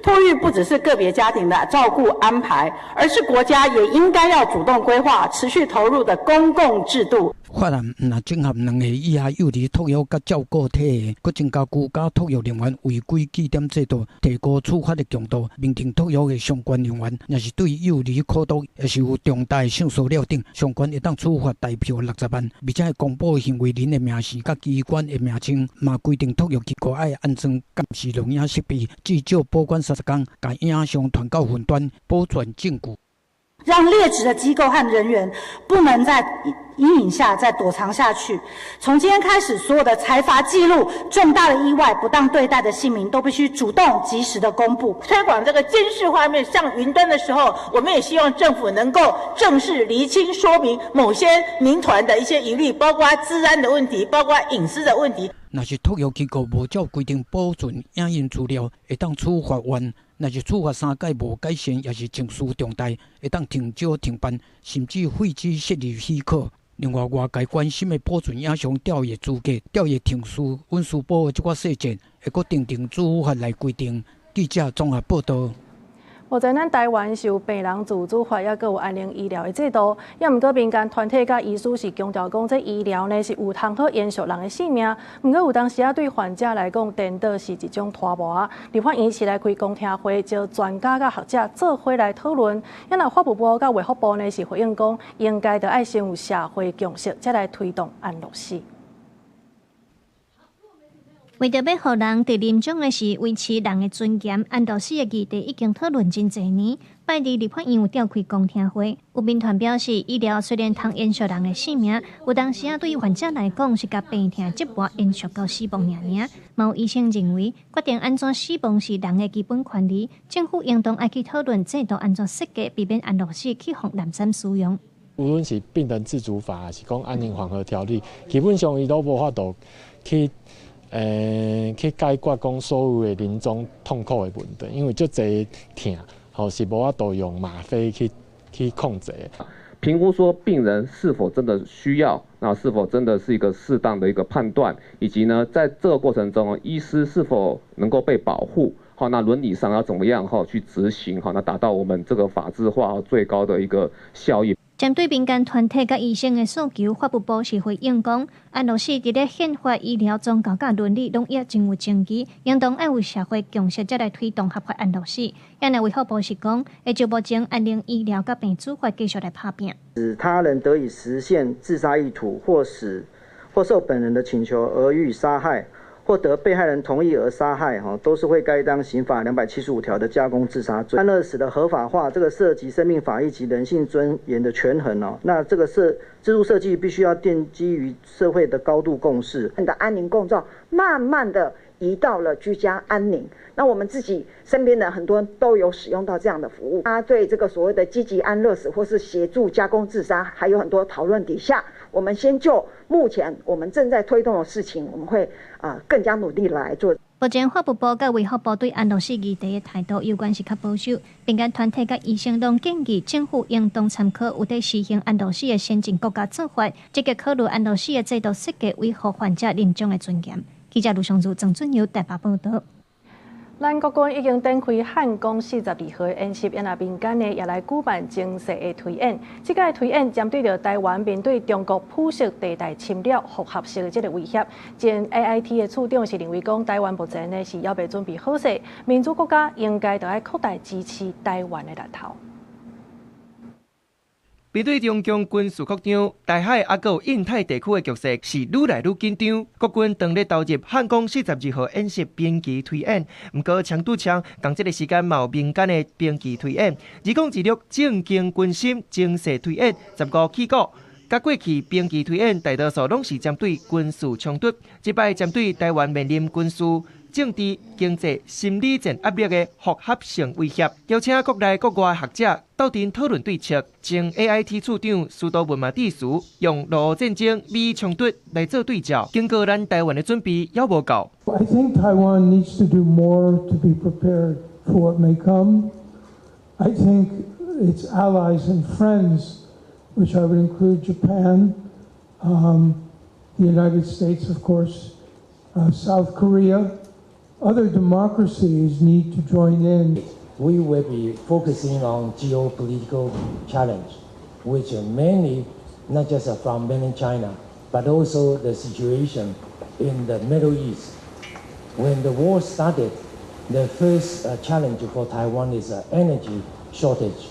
托育不只是個別家庭的照顧安排，而是國家也應該要主動規劃、持續投入的公共制度。法案毋但整合2歲以下幼兒托育佮照顧體系，閣增加居家托育人員違規記點制度，提高處罰的強度，明定托育的相關人員，若是對幼兒苦毒，抑是有重大性騷擾等，相關會當處罰代票60萬，而且會公布行為人的名姓佮機關的名稱，嘛規定托育機構愛安裝監視錄影設備，至少保管30工，共影像傳到雲端，保存證據。讓劣質的機構和人員不能在陰影下再躲藏下去。從今天開始，所有的裁罰記錄、重大的意外、不當對待的姓名，都必須主動及時的公布。推廣這個監視畫面上雲端的時候，我們也希望政府能夠正式釐清說明某些民團的一些疑慮，包括資安的問題，包括隱私的問題。若是托育機構無照規定保存影音資料，會當處罰萬；若是處罰三屆無改善，抑是情節重大，會當停招停辦，甚至廢止設立許可。另外，外界關心的保存影像調閱資格、調閱程序、隱私保護這寡細節，會閣訂定主法來規定。記者綜合報導。目前咱台灣是有病人自主法，抑閣有安寧醫療的制度。抑毋過民間團體佮醫師是強調講，這醫療呢是有通好延續人的性命。毋過有當時仔對患者來講，顛倒是一種拖磨。立法院是來開公聽會，招專家佮學者做伙來討論。抑若法務部佮衛福部呢是回應講，應該著愛先有社會共識，才來推動安樂死。為著欲予人佇臨終的時維持人的尊嚴，安樂死的議題已經討論真濟年。拜二立法院有召開公聽會，有民團表示，醫療雖然通延續人的性命，有當時仔對患者來講是共病痛折磨延續到死亡爾爾。嘛有醫生認為，決定按怎死亡是人的基本權利，政府應當愛去討論制度按怎設計，避免安樂死去予濫訕使用。無論是病人自主法，還是講安寧緩和條例，基本上伊攏無法度去解決講所有的臨終痛苦的問題，因為足濟疼，吼是無法度用嗎啡去控制。評估說病人是否真的需要，那是否真的是一個適當的一個判斷，以及呢，在這個過程中，醫師是否能夠被保護？好，那倫理上要怎麼樣哈去執行？好，那達到我們這個法制化最高的一個效益。針對民間團體佮醫生的訴求，法務部是回應講，安樂死佇咧憲法、醫療、宗教佮倫理攏也真有爭議，應當愛有社會共識，才來推動合法安樂死。也若衛福部是講，會就目前安寧醫療佮病主法繼續來拍拚。使他人得以實現自殺意圖，或使或受本人的請求而予以殺害，或得被害人同意而殺害，哈，都是會該當刑法275條的加工自殺罪。安樂死的合法化，這個涉及生命法益及人性尊嚴的權衡哦。那這個制度設計必須要奠基於社會的高度共識。你的安寧共照慢慢的移到了居家安寧，那我們自己身邊的很多人都有使用到這樣的服務。他對這個所謂的積極安樂死或是協助加工自殺，還有很多討論底下，我們先就目前我們正在推動的事情，我們會更加努力來做。目前法務部佮衛福部對安樂死議題的態度有關是較保守，民間團體佮醫生攏建議政府應當參考有佇實行安樂死的先進國家做法，積極考慮安樂死的制度設計，維護患者臨終的尊嚴。記者盧尚如、鄭俊友台北報導。咱國軍已經展開漢光42號演習，也若民間呢也來舉辦軍事的推演。這個推演針對著台灣面對中國灰色地帶侵略複合式的這個威脅。前 AIT 的處長是認為講，台灣目前呢是猶未準備好勢，民主國家應該著愛擴大支持台灣的力頭。面對中共軍事擴張，台海猶閣有印太地區的局勢是愈來愈緊張。國軍當咧投入漢光42號演習兵棋推演，毋過槍拄槍，仝這个時間嘛有民間的兵棋推演。2026政經軍心軍事推演15起鼓。佮過去兵棋推演大多數攏是針對軍事衝突，這擺針對台灣面臨軍事、政治、經濟、心理戰壓力的複合性威脅，邀請國內國外學者鬥陣討論對策。前 AIT 處長司徒文嘛致辭，用俄烏戰爭、美伊衝突來做對照，警告咱台灣的準備猶無夠。 I think Taiwan needs to do more to be prepared for what may come. I think its allies and friends, which I would include Japan, the United States, of course, South Korea, other democracies need to join in. We will be focusing on geopolitical challenge, which are mainly not just from mainland China, but also the situation in the Middle East. When the war started, the first challenge for Taiwan is energy shortage.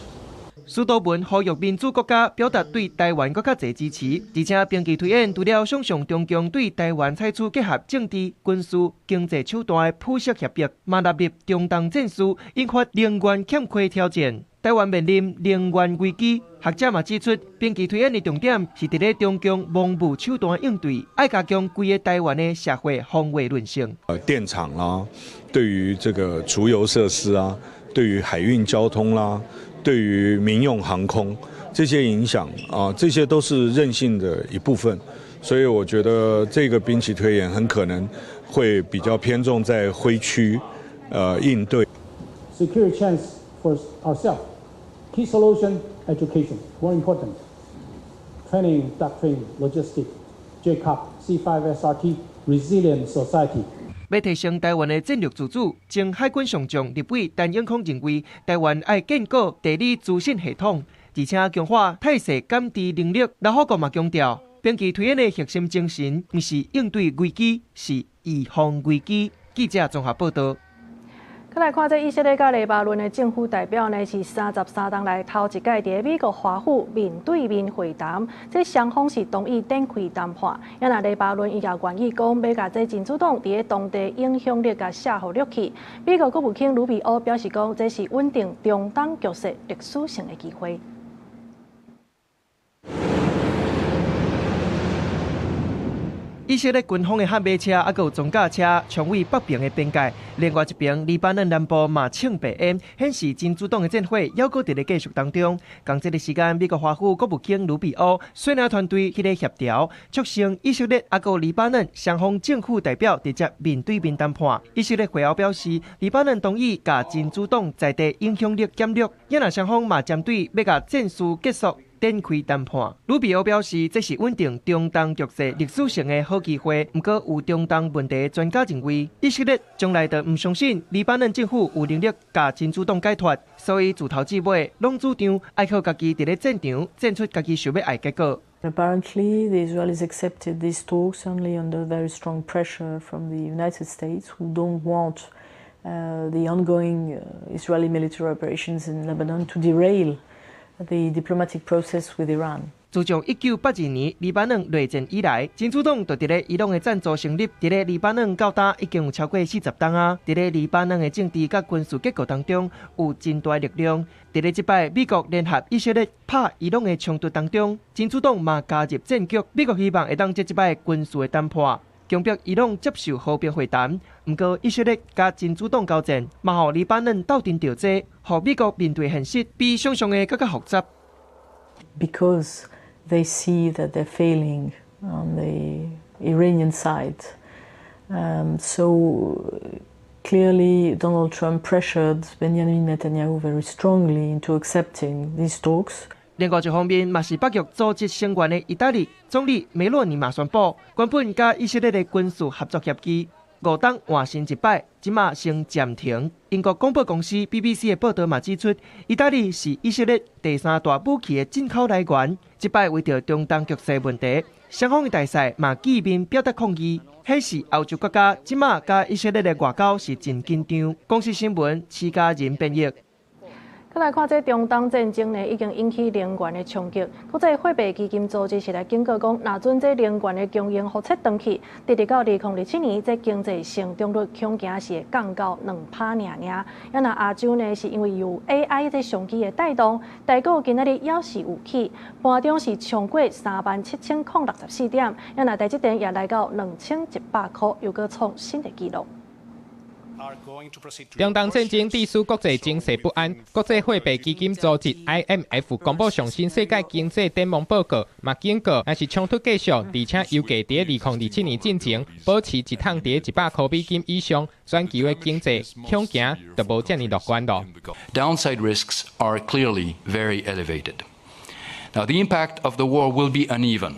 司徒文呼籲民主國家表達對台灣閣較濟支持，而且兵棋推演除了想像中共對台灣採取結合政治、軍事、經濟手段的普世脅迫，嘛納入中東戰事，引發能源欠缺挑戰。台灣面臨能源危機，學者嘛指出，兵棋推演的重點是佇咧中共蒙昧手段應對，愛加強規个台灣的社會防衛韌性。電廠啦，對於這個儲油設施啊，對於海運交通啦。對於民用航空這些影響啊，這些都是韌性的一部分，所以我覺得這個兵棋推演很可能會比較偏重在灰區，應對。 Secure chance for ourselves. Key solution education more important. Training, doctrine, logistics, JCOP, C5SRT, resilient society. 欲提升台灣的戰略自主，前海軍上將立委陳永康認為，台灣愛建構地理資訊系統，而且強化態勢感知能力。劉福國嘛強調，兵棋推演的核心精神，毋是應對危機，是預防危機。記者綜合報導。閣來看這以色列佮黎巴嫩的政府代表呢，是33冬來頭一擺佇美國華府面對面會談，這雙方是同意展開談判。啊若黎巴嫩伊也願意講，欲共這真主黨佇咧當地影響力共卸予落去。美國國務卿魯比歐表示講，這是穩定中東局勢歷史性的機會。以色列軍方的悍馬車，猶閣有裝甲車，衝位北邊的邊界。另外一邊，黎巴嫩南部嘛衝白煙，顯示真主黨的戰火猶閣佇咧繼續當中。仝這个時間，美國華府國務卿魯比歐率領團隊去咧協調，促成以色列猶閣黎巴嫩雙方政府代表直接面對面談判。以色列會後表示，黎巴嫩同意共真主黨在地影響力減弱，也若雙方嘛針對欲共戰事結束展開談判。魯比歐表示，這是穩定中東局勢歷史性的好機會。毋過，有中東問題專家認為，以色列從來就毋相信黎巴嫩政府有能力共真主黨解脫，所以自頭至尾攏主張愛靠家己佇咧戰場戰出家己想欲愛結果。 Apparently, the Israelis accepted these talks only under very strong pressure from the United States, who don't want the ongoing Israeli military operations in Lebanon to derail the diplomatic process with Iran. 自從1982年黎巴嫩內戰以來，真主黨就佇咧伊朗的贊助成立，佇咧黎巴嫩到今已經有超過40冬啊！佇咧黎巴嫩的政治佮軍事結構當中，有真大力量。佇咧這擺美國聯合以色列拍伊朗的衝突當中，真主黨嘛加入戰局。美國希望會當藉這擺軍事的談判，強迫伊朗接受和平會談。毋過以色列佮真主黨交戰，嘛予黎巴嫩鬥陣著濟，予美國面對現實比想象的閣較複雜。 Because they see that they're failing on the Iranian side. So clearly, Donald Trump pressured Benjamin Netanyahu very strongly into accepting these talks. 另外一方面，嘛是北約組織成員的意大利總理梅洛尼嘛宣布，原本佮以色列的軍事合作協議5冬換新一擺，這馬先暫停。英國廣播公司 BBC 的報道嘛指出，意大利是以色列第三大武器的進口來源。這擺為著中東局勢問題，雙方的大使嘛見面表達抗議，顯示歐洲國家這馬佮以色列的外交是真緊張。公視新聞，徐家仁編譯。閣來看這中東戰爭呢，已經引起能源的衝擊。國際貨幣基金組織是來警告講，若準這能源的供應予切斷去，直直到2027年，這經濟成長率恐驚是會降到2趴爾爾。啊若亞洲呢，是因為有 AI 這商機的帶動，台股今仔日猶是有起，盤中是衝過37,064點，啊若台積電也來到2100箍，又閣創新的紀錄。中東戰爭致使國際情勢不安，國際貨幣基金組織 IMF 公布上新世界經濟展望報告，嘛警告，若是衝突繼續，而且油價佇2027年進前保持一桶佇100箍美金以上，全球的經濟恐驚就無遮爾樂觀囉。 Downside risks are clearly very elevated. Now, the impact of the war will be uneven.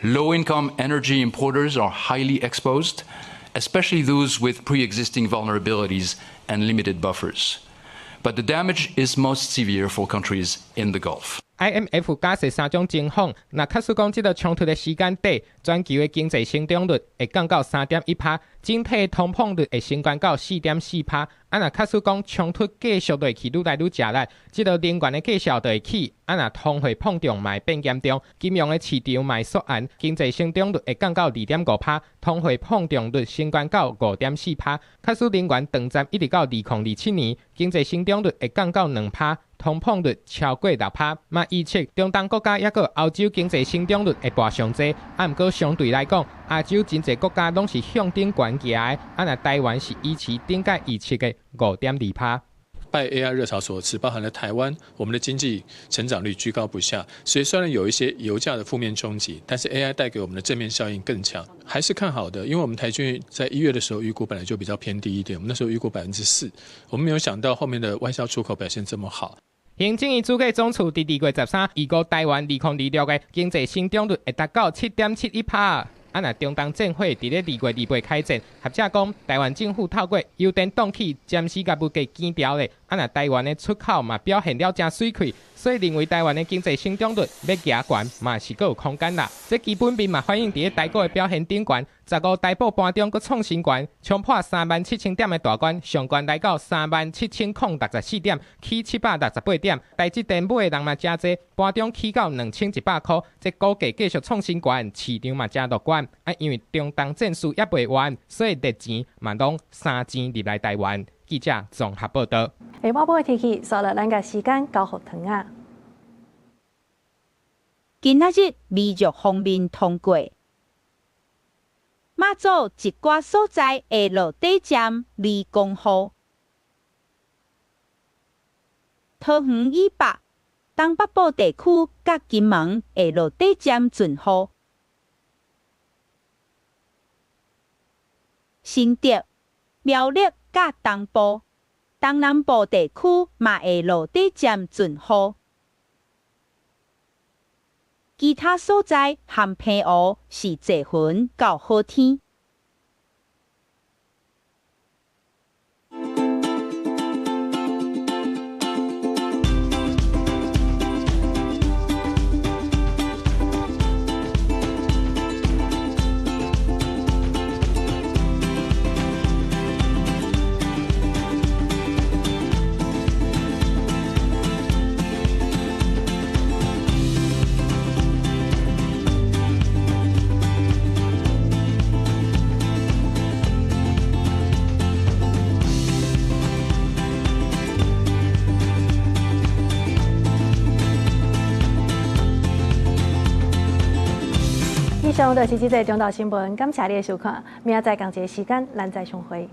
Low-income energy importers are highly exposed, especially those with pre-existing vulnerabilities and limited buffers. But the damage is most severe for countries in the Gulf. IMF 假設三種情況，若假使講這个衝突的時間短，全球的經濟成長率會降到3.1趴，整體通膨率會升懸到4.4趴。啊，若假使講衝突繼續落去，愈來愈食力，這个能源的價數就會起。啊，若通貨膨脹嘛會變嚴重，金融的市場嘛會縮絚，經濟成長率會降到2.5趴，通貨膨脹率升懸到5.4趴。假使能源斷戰一直到2027年，經濟成長率會降到2趴，通膨率超過6趴，嘛預測中東國家抑閣歐洲經濟成長率會跋上濟，啊，毋過相對來講，亞洲真濟國家攏是向頂懸行的，啊，若台灣是維持頂屆預測的5.2趴。拜 AI 熱潮所賜，包含了台灣，我們的經濟成長率居高不下。所以雖然有一些油價的負面衝擊，但是 AI 帶給我們的正面效應更強，還是看好的。因為我們台軍在1月的時候預估本來就比較偏低一點，我們那時候預估4%，我們沒有想到後面的外銷出口表現這麼好。行政院主計總處佇2月13預估台灣2026的經濟成長率會達到7.71趴。啊，若中東戰火佇咧2月28開戰，學者講台灣政府透過油電凍起，暫時共物價懸牢咧，啊，若台灣的出口嘛表現了誠媠氣，所以認為台灣的經濟成長率欲加懸嘛是閣有空間啦。這基本面嘛反映佇咧台股的表現頂懸，15台股盤中閣創新懸，衝破37,000點的大關，上懸來到37,064點，起768點。台積電買的人嘛誠濟，盤中起到2,100箍，這股價繼續創新懸，市場嘛誠樂觀。啊，因為中東戰事猶未完，所以熱錢嘛攏三錢入來台灣。記者綜合報導。下晡的天氣，煞來咱共時間交予唐仔。今仔日微弱鋒面通過，馬祖一寡所在會落短暫雷公雨。桃園以北、東北部地區佮金門會落短暫陣雨。新竹、苗栗佮東部、東南部地區嘛會落短暫陣雨。其他所在含澎湖是濟雲到好天。以上就是這節中晝新聞，感謝你的收看，明仔載仝一个時間，咱再相會。